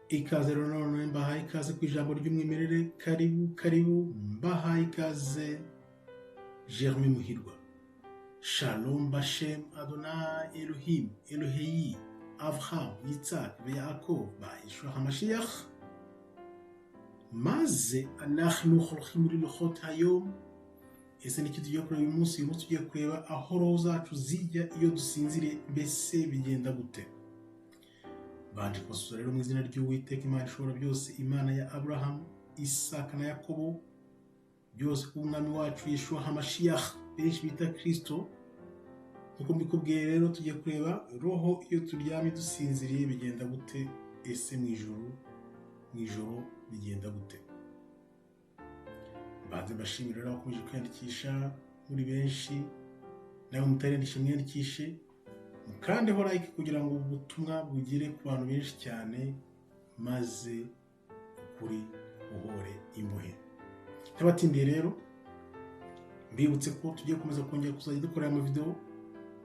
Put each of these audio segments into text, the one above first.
Ikaze rero none, mbahaye ikaze ku ijambo ry'umwimerere. Karibu, karibu, mbahaye ikaze. Germain Muhirwa. Shalom Bashem Adonai Elohim Eloheyi Avraham, Yitzhak, Yaakov Yeshua HaMashiach. Maze anachnu holchim liluchot hayom. Ese nicyo tugiye kureba uyu munsi? Uyu munsi tugiye kureba aho roho zacu zijya iyo dusinziriye, mbese bigenda gute? Mbanje kubasuhuza rero mu izina ry'Uwiteka Imana ishobora byose, Imana ya Aburahamu, Isaka na Yakobo, byose ku Mwami wacu Yeshua HaMashiach, benshi bita Kristo. Nkuko mbikubwiye rero, tugiye kureba roho iyo turyamye dusinziriye bigenda gute? Ese mu ijoro, mu ijoro bigenda gute? Mbanze mbashimire rero abakomeje kwiyandikisha muri benshi. Nawe mutariyandikisha, mwiyandikishe, mukandeho like kugira ngo ubu butumwa bugere ku bantu benshi cyane, maze ukuri uhore imbohe. Ntabatindiye rero, mbibutse ko tugiye gukomeza kongera kuzajya dukora aya mavideo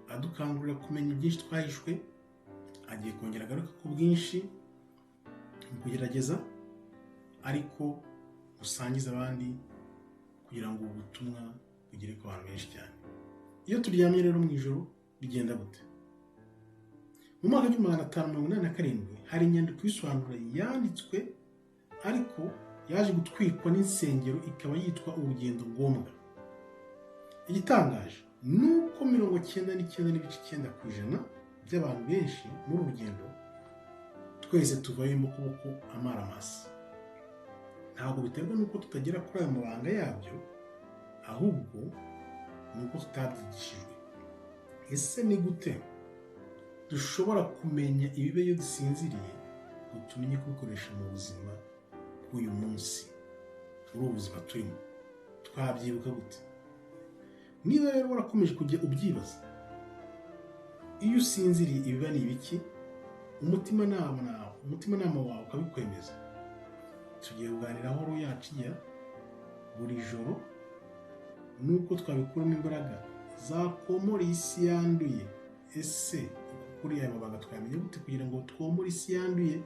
adukangurira kumenya byinshi twahishwe. Agiye kongera agaruka ku bwinshi mu kugerageza, ariko usangize abandi kugira ngo ubu butumwa bugere ku bantu benshi cyane. Iyo turyamye rero mu ijoro bigenda gute? Mu mwaka w'1587 hari inyandiko ibisobanura yanditswe, ariko yaje gutwikwa n'insengero, ikaba yitwa Urugendo Ngombwa. Igitangaje ni uko 99.9% by'abantu benshi muri uru rugendo twese tuvayo imbokoboko, amaramasa. Ntabwo biterwa n'uko tutagera kuri ayo mabanga yabyo, ahubwo ni uko tutabyigishijwe. Ese ni gute dushobora kumenya ibiba iyo dusinziriye ngo tumenye kubikoresha mu buzima bw'uyu munsi, muri ubu buzima turimo? Twabyibuka gute? Niba rero warakomeje kujya ubyibaza, iyo usinziriye ibiba ni ibiki, umutimanama wawe ukabikwemeza, tugiye kuganira aho roho yacu ijya buri joro nuko twabikuramo imbaraga zakomora isi yanduye. Ese kuri aya mabanga twayamenya gute kugira ngo twomore isi yanduye?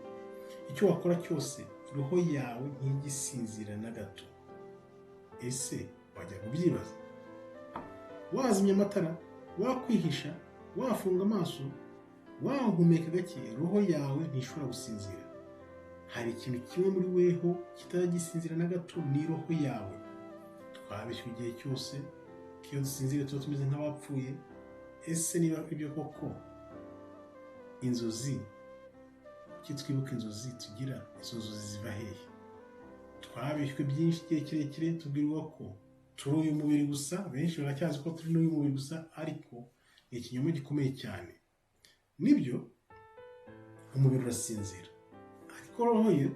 Icyo wakora cyose, roho yawe ntigisinzira na gato. Ese wajya kubyibaza? Wazimya amatara, wakwihisha, wafunga amaso, wahumeka gake, roho yawe ntishobora gusinzira. Hari ikintu kimwe muri weho kitagisinzira na gato, ni roho yawe. Twabishywe igihe cyose ko iyo dusinziriye tuba tumeze nk'abapfuye. Ese niba ibyo koko, inzozi, kuki twibuka inzozi tugira? Izo nzozi ziva hehe? Twabishywe byinshi igihe kirekire, tubwirwa ko turi uyu mubiri gusa. Benshi baracyazi ko turi n'uyu mubiri gusa, ariko ni ikinyoma gikomeye cyane. Nibyo, umubiri urasinzira, ariko roho yo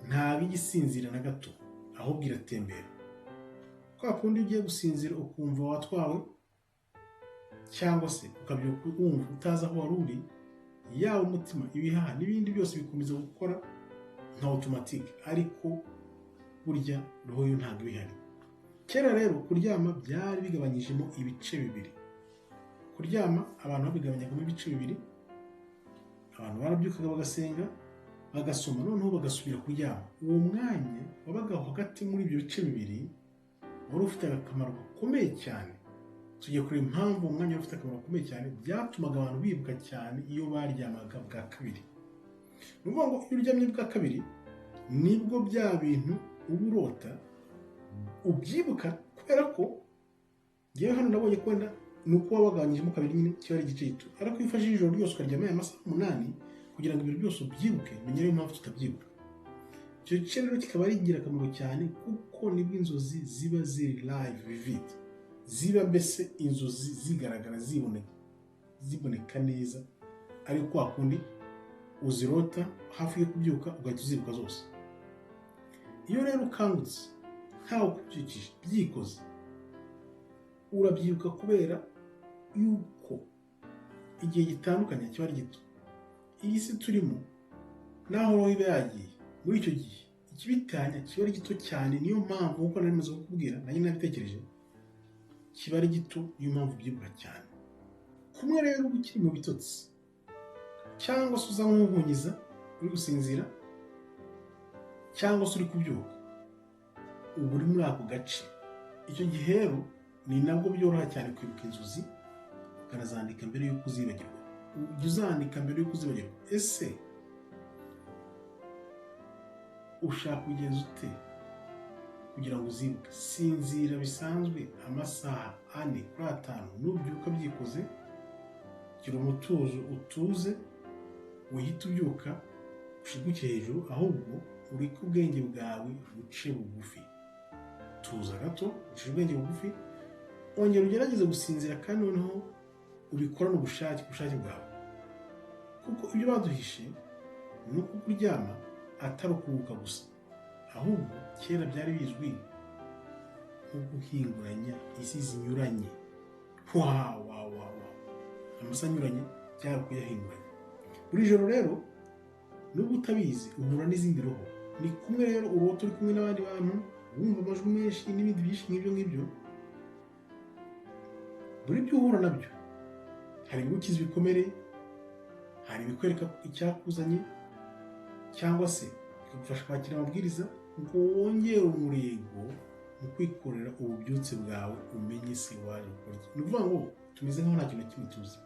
ntabwo ijya isinzira na gato, ahubwo iratembera. Kwa kundi ugiye gusinzira ukumva watwawe, cyangwa se ukabyuka wumva utazi aho wari uri, yaba umutima, ibihaha n'ibindi byose bikomeza gukora nka automatique, ariko burya roho yo ntabwo iba ihari. Kera rero kuryama byari bigabanyijemo ibice bibiri. Kuryama abantu babigabanyagamo ibice bibiri. Abantu barabyukaga, bagasenga, bagasoma, noneho bagasubira kuryama. Uwo mwanya wabaga hagati muri ibyo bice bibiri wari ufite akamaro gakomeye cyane. Tugiye kureba impamvu uwo mwanya wari ufite akamaro gakomeye cyane. Byatumaga abantu bibuka cyane iyo baryamaga bwa kabiri. Ni ukuvuga ngo iyo uryamye bwa kabiri nibwo bya bintu uba urota ubyibuka, kubera ko ngewe hano nabonye ko wenda ni uko waba wagabanyijemo kabiri nyine, kiba ari igice gito, ariko iyo ufashe ijoro ryose ukaryama aya masaha 8 kugira ngo ibintu byose ubyibuke, menya ariyo mpamvu tutabyibuka. Icyo gice rero kikaba ari ingirakamaro cyane, kuko nibwo inzozi ziba ziri live, vivid, ziba mbese inzozi zigaragara, ziboneka, ziboneka neza, ariko kwa kundi uzirota hafi yo kubyuka ugahita uzibuka zose. Iyo rero ukangutse ntawe ukubyukije, byikoze, urabyibuka, kubera yuko igihe gitandukanye kiba ari gito. Iyi si turimo naho roho iba yagiye muri icyo gihe, ikibitanya kiba ari gito cyane. Niyo mpamvu, nkuko nari maze kukubwira, nanjye nabitekereje, kiba ari gito, niyo mpamvu ubyibuka cyane. Kumwe rero uba ukiri mu bitotsi, cyangwa se uza nk'uhunyiza uri gusinzira. cyangwa se uri kubyuka, uba uri muri ako gace. Icyo gihe rero ni nabwo byoroha cyane kwibuka inzozi, ukanazandika mbere y'uko uzibagirwa. Ujya uzandika mbere y'uko uzibagirwa. Ese ushaka kugenza ute kugira ngo uzibuke? Sinzira bisanzwe amasaha 4 kuri 5, nubyuka byikoze, gira umutuzo, utuze, uhite ubyuka ushiguke hejuru, ahubwo ureke ubwenge bwawe buce bugufi. Tuza gato, ucishe ubwenge bugufi, ongera ugerageze gusinzira, kandi noneho ubikorane ubushake, ubushake bwawe, kuko ibyo baduhishe ni uko kuryama atari ukuruhuka gusa, ahubwo kera byari bizwi nko guhinguranya isi zinyuranye. Wa wa wa wa amasa anyuranye byari kuyahinguranya. Buri joro rero nubwo utabizi uhura n'izindi roho. Ni kumwe rero urota uri kumwe n'abandi bantu, wumva amajwi menshi n'ibindi byinshi nk'ibyo ngibyo. Buri byo uhura nabyo, hari ibigukiza ibikomere, hari ibikwereka icyakuzanye, cyangwa se bikagufasha kwakira amabwiriza ngo wongere umurego mu kwikorera ububyutse bwawe, umenye se waje gukora iki. Ni ukuvuga ngo tumeze nk'aho nta kintu na kimwe tuzi.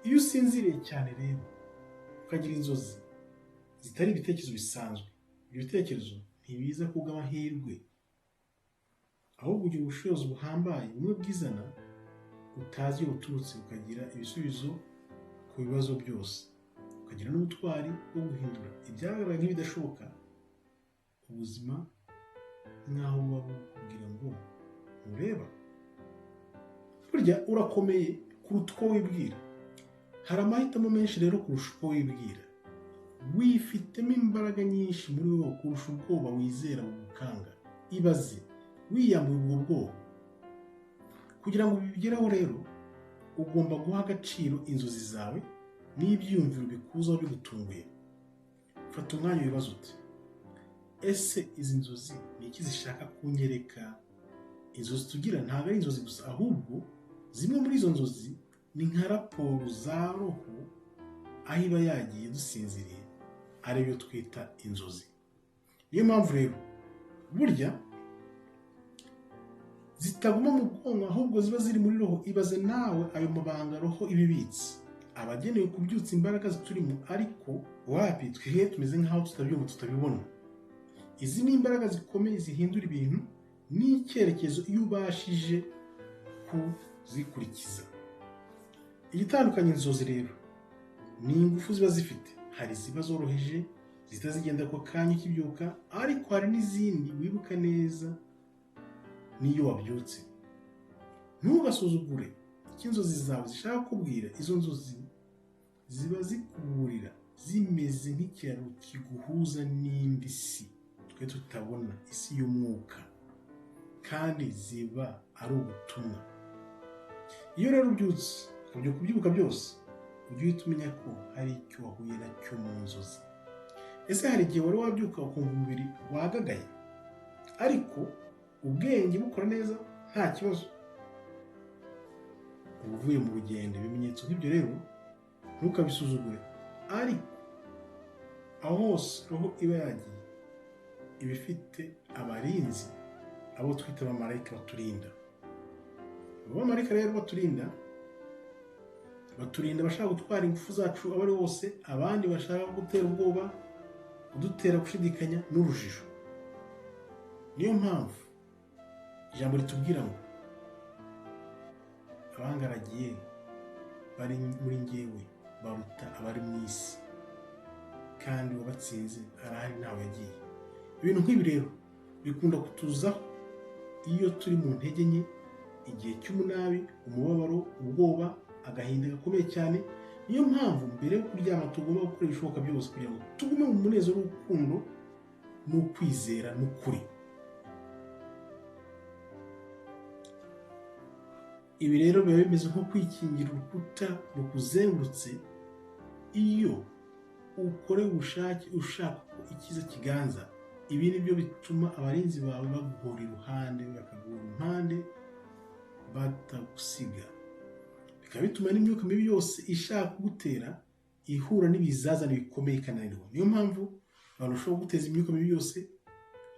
Iyo usinziriye cyane rero ukagira inzozi zitari ibitekerezo bisanzwe, ibyo bitekerezo ntibiza kubw'amahirwe, ahubwo ugira ubushobozi buhambaye bumwe bwizana utazi iyo buturutse, ukagira ibisubizo ku bibazo byose, ukagira n'ubutwari bwo guhindura ibyagaragara nk'ibidashoboka. Ubuzima nk'aho buba bukubwira ngo ntureba, burya urakomeye kuruta uko wibwira. Hari amahitamo menshi rero kurusha uko wibwira. Wifitemo imbaraga nyinshi muri wowe kurusha ubwoba wizera bugukanga. Ibaze wiyambuye ubwo bwoba. Kugira ngo ubigereho rero, ugomba guha agaciro inzozi zawe n'ibyiyumviro bikuzaho bigutunguye. Fata umwanya wibaze uti: ese izi nzozi ni iki zishaka kunyereka? Inzozi tugira ntabwo ari inzozi gusa, ahubwo zimwe muri izo nzozi ni nka raporo za roho aho iba yagiye dusinziriye, aribyo twita inzozi. Niyo mpamvu rero burya zitaguma mu bwonko, ahubwo ziba ziri muri roho. Ibaze nawe ayo mabanga roho ibibitse, aba agenewe kubyutsa imbaraga ziturimo, ariko wapi, twihe tumeze nk'aho tutabyumva, tutabibona. Izi ni imbaraga zikomeye zihindura ibintu n'icyerekezo iyo ubashije kuzikurikiza. Igitandukanye inzozi rero ni ingufu ziba zifite. Hari iziba zoroheje zihita zigenda ako kanya ukibyuka, ariko hari n'izindi wibuka neza n'iyo wabyutse. Ntugasuzugure icyo inzozi zawe zishaka kukubwira. Izo nzozi ziba zikuburira, zimeze nk'ikiraro kiguhuza n'indi si twe tutabona, isi y'umwuka, kandi ziba ari ubutumwa. Iyo rero ubyutse ukabyuka ubyibuka byose, ujye uhita umenya ko hari icyo wahuye nacyo mu nzozi. Ese hari igihe wari wabyuka ukumva umubiri wagagaye, ariko ubwenge bukora neza nta kibazo? Uba uvuye mu rugendo. Ibimenyetso nk'ibyo rero ntukabisuzugure, ariko aho hose roho iba yagiye iba ifite abarinzi, abo twita abamarayika baturinda. Abo bamarayika rero baturinda abashaka gutwara ingufu zacu abo ari bose, abandi bashaka gutera ubwoba, kudutera gushidikanya n'urujijo. Niyo mpamvu ijambo ritubwira ngo abangaragiye bari muri njyewe baruta abari mu isi, kandi uwabatsinze arahari ntawe yagiye. Ibintu nk'ibi rero bikunda kutuzaho iyo turi mu ntege nke, igihe cy'umunabi, umubabaro, ubwoba, agahinda gakomeye cyane. Niyo mpamvu mbere yo kuryama tugomba gukora ibishoboka byose kugira ngo tugume mu munezero w'urukundo n'ukwizera n'ukuri. Ibi rero biba bimeze nko kwikingira urukuta rukuzengurutse. Iyo ukoreye ubushake ushaka ko icyiza kiganza, ibi ni byo bituma abarinzi bawe baguhora iruhande, bakaguhora impande, batagusiga. Bikaba bituma n'imyuka mibi yose ishaka kugutera ihura n'ibizazane bikomeye ikananirwa. Niyo mpamvu Abantu bashobora guteza imyuka mibi yose,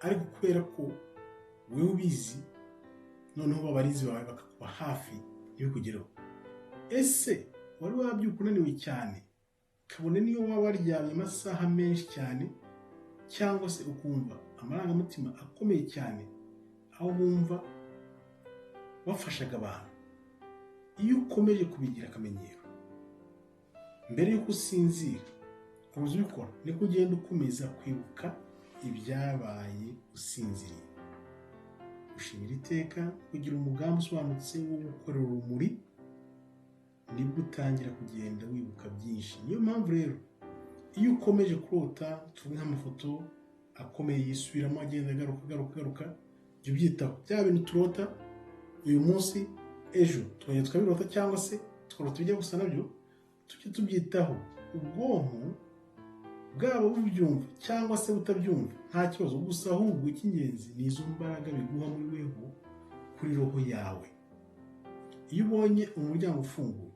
ariko kubera ko wowe ubizi, noneho babarinzi bawe bakakuba hafi ntibikugereho. Ese wari wabyuka unaniwe cyane, kabone niyo waba waryamye amasaha menshi cyane, cyangwa se ukumva amarangamutima akomeye cyane, aho wumva wafashaga abantu? Iyo ukomeje kubigira akamenyero, mbere y'uko usinzira ukomeza ubikora, niko ugenda ukomeza kwibuka ibyabaye usinziriye. Gushimira iteka, kugira umugambi usobanutse wo gukorera urumuri, nibwo utangira kugenda wibuka byinshi. Niyo mpamvu rero iyo ukomeje kurota, tuvuge nk'amafoto akomeye yisubiramo, agenda agaruka agaruka agaruka, jya ubyitaho. Bya bintu turota uyu munsi, ejo tukongera tukabirota, cyangwa se tukarota ibijya gusa nabyo, tujye tubyitaho. Ubwonko bwaba bubyumva cyangwa se butabyumva, nta kibazo. Gusa ahubwo icy'ingenzi ni izo mbaraga biguha muri weho, kuri roho yawe. Iyo ubonye umuryango ufunguye,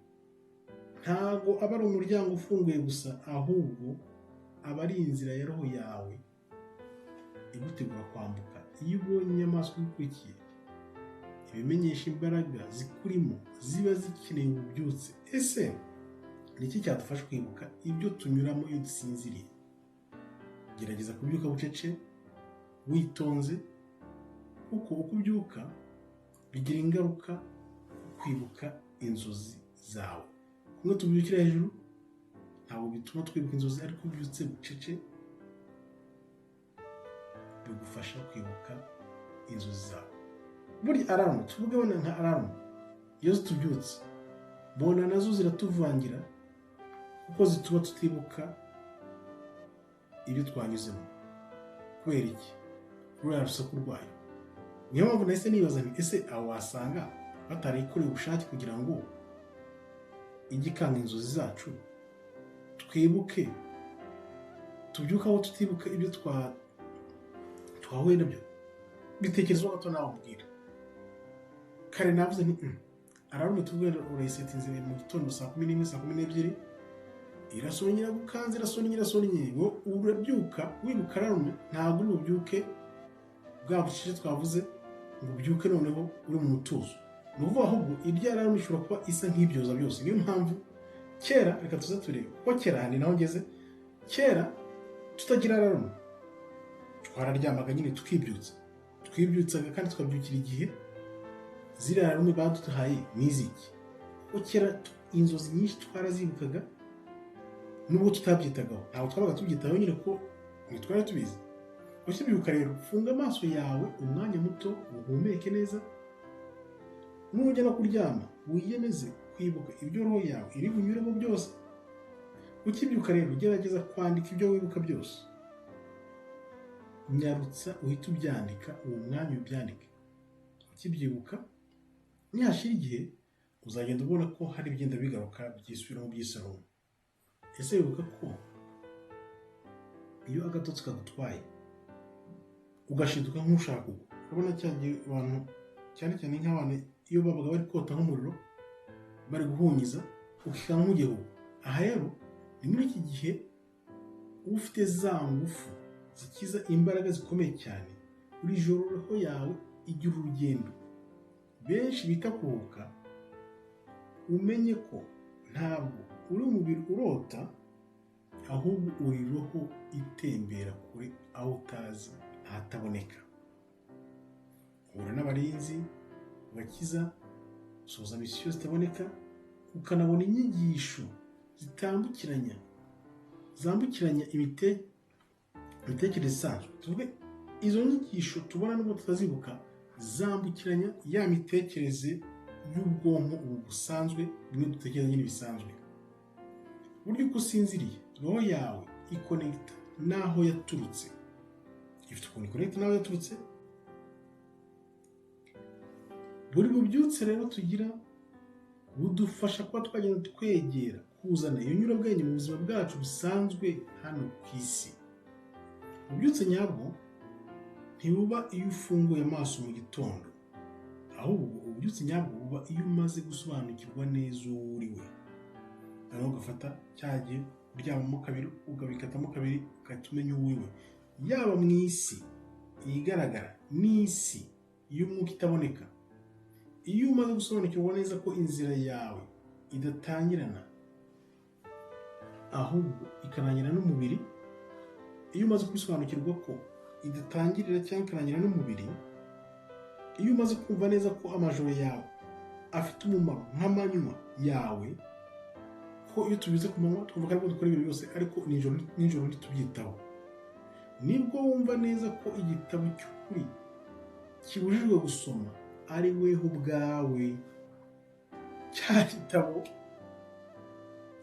ntabwo aba ari umuryango ufunguye gusa, ahubwo aba ari inzira ya roho yawe igutegura kwambuka. Iyo ubonye inyamaswa igukurikiye, ibimenyesha imbaraga zikurimo ziba zikeneye ububyutse. Ese ni iki cyadufasha kwibuka ibyo tunyuramo iyo dusinziriye? Gerageza kubyuka bucece, witonze, kuko uko ubyuka bigira ingaruka ku kwibuka inzozi zawe. Kumwe tubyukira hejuru ntabwo bituma twibuka inzozi, ariko ubyutse bucece bigufasha kwibuka inzozi zawe. Burya alarm, tuvuge wenda nka alarm, iyo zitubyutse bona nazo ziratuvangira, kuko zituma tutibuka ibyo twanyuzemo. Kubera iki? Ruriya rusaku rwayo. Niyo mpamvu nahise nibaza nti: ese aho wasanga batarayikoreye ubushake kugira ngo ijye ikanga inzozi zacu, twibuke, tubyuke aho tutibuka ibyo twahuye nabyo? Bitekerezo gato nawe umbwira. Kare navuze nti alarm, tuvuge urayisetinze mu gitondo saa 11, saa 12, irasonnye, iragukanze, irasonnye, irasonnye, ngo urabyuka wibuka alarm. Ntabwo uri bubyuke bwa bucece twavuze, ngo ubyuke noneho uri mu mutuzo. Ni ukuvuga ahubwo irya alarm ishobora kuba isa nk'ibyoza byose. Niyo mpamvu kera, reka tuze turebe, kuko kera ni naho ngeze, kera tutagira alarm twararyamaga nyine tukibyutsa, twibyutsaga kandi tukabyukira igihe. Ziriya alarm baduhaye ni iziki? Kuko kera inzozi nyinshi twarazibukaga nubwo tutabyitagaho, ntabwo twabaga tubyitaho nyine ko ntitwari tubizi. Ukibyuka rero, funga amaso yawe umwanya muto, uhumeke neza. Nujya no kuryama, wiyemeze kwibuka ibyo roho yawe iri bunyuremo byose. Ukibyuka rero, gerageza kwandika ibyo wibuka byose. Nyarutsa uhite ubyandika, uwo mwanya ubyandike ukibyibuka. Nihashira igihe uzagenda ubona ko hari ibigenda bigaruka, byisubiramo, byisubiramo. Ese wibuka ko iyo agatotsi kagutwaye ugashiduka nk'ushaka kugwa? Urabona cya gihe abantu, cyane cyane nk'abana, iyo babaga bari kota nk'umuriro, bari guhunyiza, ukikanga nk'ugiye kugwa? Aha rero ni muri iki gihe uba ufite za ngufu zikiza, imbaraga zikomeye cyane. Buri joro roho yawe igira urugendo benshi bita kuruhuka. Umenye ko ntabwo uri umubiri urota, ahubwo uri roho itembera kure, aho utazi, ahataboneka. Uhura n'abarinzi ugakiza, usoza misiyo zitaboneka, ukanabona inyigisho zitambukiranya, zambukiranya imitekerereze isanzwe. Tuvuge izo nyigisho tubona, nubwo tutazibuka, zambukiranya ya mitekerereze y'ubwonko ubu busanzwe, bimwe dutekereza nyine bisanzwe. Burya uko usinziriye, roho yawe ikonegita n'aho yaturutse, ifite ukuntu ikonegita n'aho yaturutse. Buri bubyutse rero tugira budufasha kuba twagenda twegera kuzana iyo nyurabwenge mu buzima bwacu busanzwe hano ku isi. Ububyutse nyabwo ntibuba iyo ufunguye amaso mu gitondo, ahubwo ububyutse nyabwo buba iyo umaze gusobanukirwa neza uwo uri we, noneho ugafata cya gihe Uryamamo kabiri, ukabikatamo kabiri, ugahita umenya uwiwe. Yaba mu isi igaragara n'isi y'umwuka itaboneka, iyo umaze gusobanukirwa neza ko inzira yawe idatangirana ahubwo ikarangira n'umubiri, iyo umaze kubisobanukirwa ko idatangirira cyangwa ikarangira n'umubiri, iyo umaze kumva neza ko amajoro yawe afite umumaro nk'amanywa yawe, ko iyo tubize ku manywa twumva ko aribwo dukora ibintu byose, ariko nijoro ntitubyitaho, nibwo wumva neza ko igitabo cy'ukuri kibujijwe gusoma ari weho ubwawe. Cya gitabo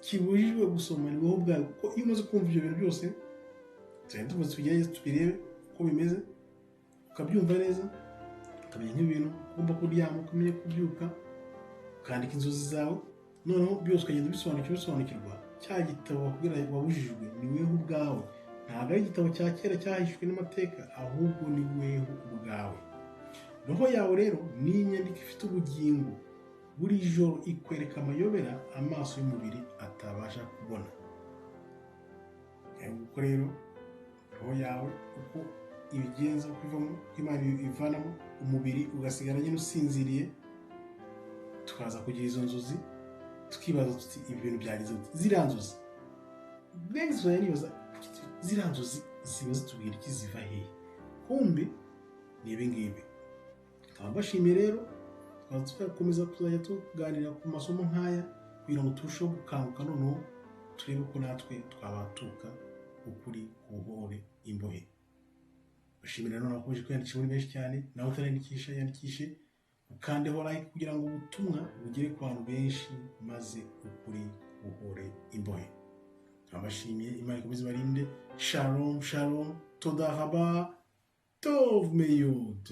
kibujijwe gusoma ni wowe ubwawe, kuko iyo umaze kumva ibyo bintu byose, tugenda tuvuze tugerageze tubirebe uko bimeze, ukabyumva neza, ukamenya nk'ibintu ugomba kuryama, ukamenya kubyuka, ukandika inzozi zawe, noneho byose ukagenda ubisobanukirwa. Cya gitabo bakubwira wabujijwe ni weho ubwawe, ntabwo ari igitabo cya kera cyahishwe n'amateka, ahubwo ni weho ubwawe. Roho yawe rero ni inyandiko ifite ubugingo, buri joro ikwereka amayobera amaso y'umubiri atabasha kubona. Ubwo rero roho yawe uko ibigenza, uko ivamo, uko Imana ivanamo umubiri ugasigara nyine usinziriye, tukaza kugira izo nzozi, tukibaza tuti ibi bintu byageze gute? Ziriya nzozi benshi tuzajya nibaza, ziriya nzozi ziba zitubwira iki, ziva hehe? Kumbe ni ibi ngibi. Nkaba mbashimiye rero, tukaba tuzakomeza kuzajya tuganira ku masomo nk'aya kugira ngo turusheho gukanguka, noneho turebe ko natwe twabatuka ukuri kubohore imbohe. Bashimira none abakomeje kwiyandikisha muri benshi cyane, nawe utariyandikisha yandikishe, ukandeho like kugira ngo ubutumwa bugere ku bantu benshi, maze ukuri kubohore imbohe. Abashimiye, Imana ikomeze ibarinde. Shalom shalom, toda raba, tov meyod.